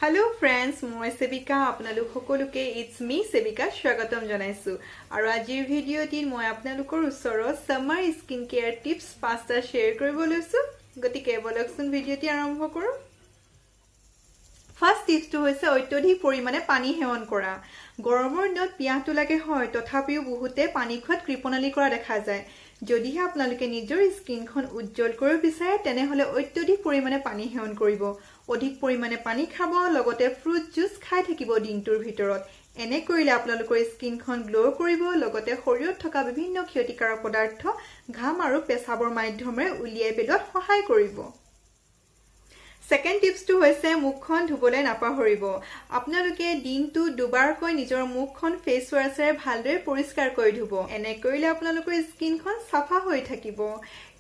Hello' friends, মই সেবিকা। আপোনালোক সকলোকে it's মি সেবিকা স্বাগতম জনাইছোঁ। আৰু আজিৰ ভিডিঅ'টিত মই আপোনালোকৰ ওচৰত ছামাৰ স্কিন কেয়াৰ টিপছ পাঁচটা শ্বেয়াৰ কৰিব লৈছোঁ। গতিকে বলকচোন, ভিডিঅ'টি আৰম্ভ কৰোঁ। ফাৰ্ষ্ট টিপছটো হৈছে অত্যধিক পৰিমাণে পানী সেৱন কৰা। গৰমৰ দিনত পিয়াহটো লাগে হয়, তথাপিও বহুতে পানী খোৱাত কৃপণালি কৰা দেখা যায়। যদিহে আপোনালোকে নিজৰ স্কিনখন উজ্জ্বল কৰিব বিচাৰে, তেনেহ'লে অত্যধিক পৰিমাণে পানী সেৱন কৰিব। অধিক পৰিমাণে পানী খাব, লগতে ফ্ৰুট জুচ খাই থাকিব দিনটোৰ ভিতৰত। এনে কৰিলে আপোনালোকৰ স্কিনখন গ্ল' কৰিব, লগতে শৰীৰত থকা বিভিন্ন ক্ষতিকাৰক পদাৰ্থ ঘাম আৰু পেচাবৰ মাধ্যমেৰে উলিয়াই পেলোৱাত সহায় কৰিব। ছেকেণ্ড টিপছটো হৈছে মুখখন ধুবলৈ নাপাহৰিব। আপোনালোকে দিনটো দুবাৰকৈ নিজৰ মুখখন ফেচ ৱাছেৰে ভালদৰে পৰিষ্কাৰ কৰি ধুব। এনে কৰিলে আপোনালোকৰ স্কিনখন চাফা হৈ থাকিব।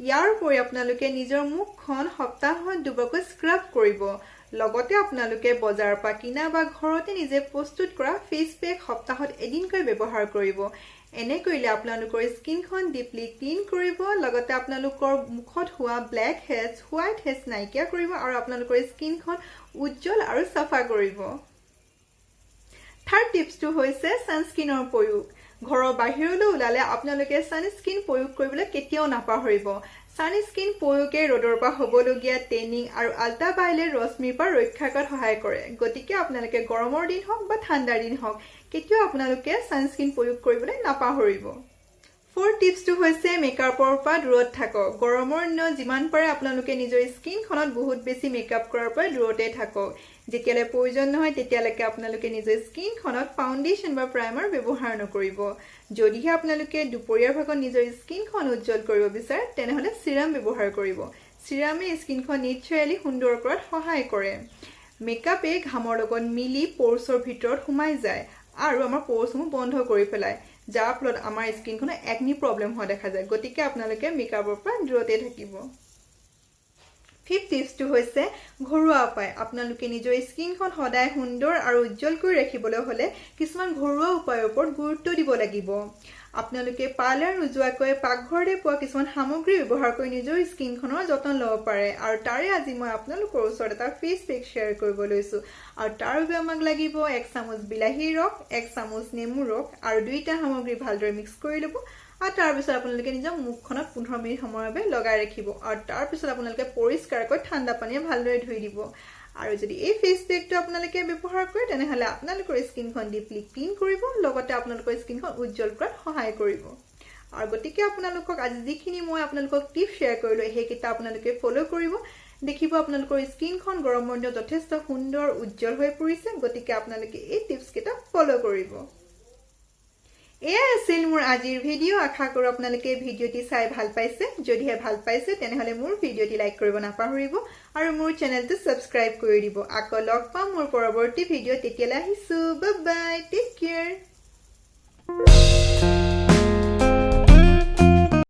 ইয়াৰ উপৰি আপোনালোকে নিজৰ মুখখন সপ্তাহত দুবাৰকৈ স্ক্ৰাব কৰিব। লগতে আপোনালোকে বজাৰৰ পৰা কিনা বা ঘৰতে নিজে প্ৰস্তুত কৰা ফেচ পেক সপ্তাহত এদিনকৈ ব্যৱহাৰ কৰিব। এনে কৰিলে আপোনালোকৰ স্কিনখন ডিপলি ক্লিন কৰিব, লগতে আপোনালোকৰ মুখত হোৱা ব্লেক হেডছ, হোৱাইট হেডছ নাইকিয়া কৰিব আৰু আপোনালোকৰ স্কিনখন উজ্জ্বল আৰু চাফা কৰিব। থাৰ্ড টিপছটো হৈছে ছানস্ক্ৰীনৰ প্ৰয়োগ। ঘৰৰ বাহিৰলৈ ওলালে আপোনালোকে ছানস্ক্ৰীন প্ৰয়োগ কৰিবলৈ কেতিয়াও নাপাহৰিব। ছানস্ক্ৰীন প্ৰয়োগে ৰ'দৰ পৰা হ'বলগীয়া টেনিং আৰু আল্ট্ৰাভায়লেট ৰশ্মিৰ পৰা ৰক্ষা কৰাত সহায় কৰে। গতিকে আপোনালোকে গৰমৰ দিন হওক বা ঠাণ্ডাৰ দিন হওক, কেতিয়াও আপোনালোকে ছানস্ক্ৰীন প্ৰয়োগ কৰিবলৈ নাপাহৰিব। ফ'ৰ্থ টিপছটো হৈছে মেকআপৰ পৰা দূৰত থাকক। গৰমৰ দিনত যিমান পাৰে আপোনালোকে নিজৰ স্কিনখনত বহুত বেছি মেকআপ কৰাৰ পৰা দূৰতে থাকক। যেতিয়ালৈ প্ৰয়োজন নহয়, তেতিয়ালৈকে আপোনালোকে নিজৰ স্কিনখনত ফাউণ্ডেশ্যন বা প্ৰাইমাৰ ব্যৱহাৰ নকৰিব। যদিহে আপোনালোকে দুপৰীয়াৰ ভাগত নিজৰ স্কিনখন উজ্জ্বল কৰিব বিচাৰে, তেনেহ'লে চিৰাম ব্যৱহাৰ কৰিব। চিৰামে স্কিনখন নেচাৰেলি সুন্দৰ কৰাত সহায় কৰে। মেকআপে ঘামৰ লগত মিলি প'ৰ্চৰ ভিতৰত সোমাই যায় আৰু আমাৰ প'ৰ্চসমূহ বন্ধ কৰি পেলায়, যাৰ ফলত আমাৰ স্কিনখনত একনি প্ৰব্লেম হোৱা দেখা যায়। গতিকে আপোনালোকে মেকআপৰ পৰা দূৰতে থাকিব। ফিফ্থ টিপছটো হৈছে ঘৰুৱা উপায়। আপোনালোকে নিজৰ স্কিনখন সদায় সুন্দৰ আৰু উজ্জ্বল কৰি ৰাখিবলৈ হ'লে কিছুমান ঘৰুৱা উপায়ৰ ওপৰত গুৰুত্ব দিব লাগিব। আপোনালোকে পাৰ্লাৰ নোযোৱাকৈ পাকঘৰতে পোৱা কিছুমান সামগ্ৰী ব্যৱহাৰ কৰি নিজৰ স্কিনখনৰ যতন ল'ব পাৰে। আৰু তাৰে আজি মই আপোনালোকৰ ওচৰত এটা ফেচ পেক শ্বেয়াৰ কৰিব লৈছোঁ। আৰু তাৰ বাবে আমাক লাগিব 1 চামুচ বিলাহীৰ ৰস, 1 চামুচ নেমু ৰস আৰু দুইটা সামগ্ৰী ভালদৰে মিক্স কৰি ল'ব। আৰু তাৰপিছত আপোনালোকে নিজৰ মুখখনত 15 মিনিট সময়ৰ বাবে লগাই ৰাখিব আৰু তাৰপিছত আপোনালোকে পৰিষ্কাৰকৈ ঠাণ্ডা পানীয়ে ভালদৰে ধুই দিব। আৰু যদি এই ফেচ পেকটো আপোনালোকে ব্যৱহাৰ কৰে, তেনেহ'লে আপোনালোকৰ স্কিনখন ডিপলি ক্লিন কৰিব, লগতে আপোনালোকৰ স্কিনখন উজ্জ্বল কৰাত সহায় কৰিব। আৰু গতিকে আপোনালোকক আজি যিখিনি মই আপোনালোকক টিপছ শ্বেয়াৰ কৰিলোঁ, সেইকেইটা আপোনালোকে ফ'ল' কৰিব। দেখিব, আপোনালোকৰ স্কিনখন গৰমৰ দিনত যথেষ্ট সুন্দৰ, উজ্জ্বল হৈ পৰিছে। গতিকে আপোনালোকে এই টিপছকেইটা ফ'ল' কৰিব। এয়াই আছিল মোৰ আজিৰ ভিডিঅ'। আশা কৰোঁ আপোনালোকে ভিডিঅ'টি চাই ভাল পাইছে। যদিহে ভাল পাইছে, তেনেহ'লে মোৰ ভিডিঅ'টি লাইক কৰিব নাপাহৰিব আৰু মোৰ চেনেলটো ছাবস্ক্ৰাইব কৰি দিব। আকৌ লগ পাম মোৰ পৰৱৰ্তী ভিডিঅ'। তেতিয়ালৈ আহিছোঁ। Bye, take care.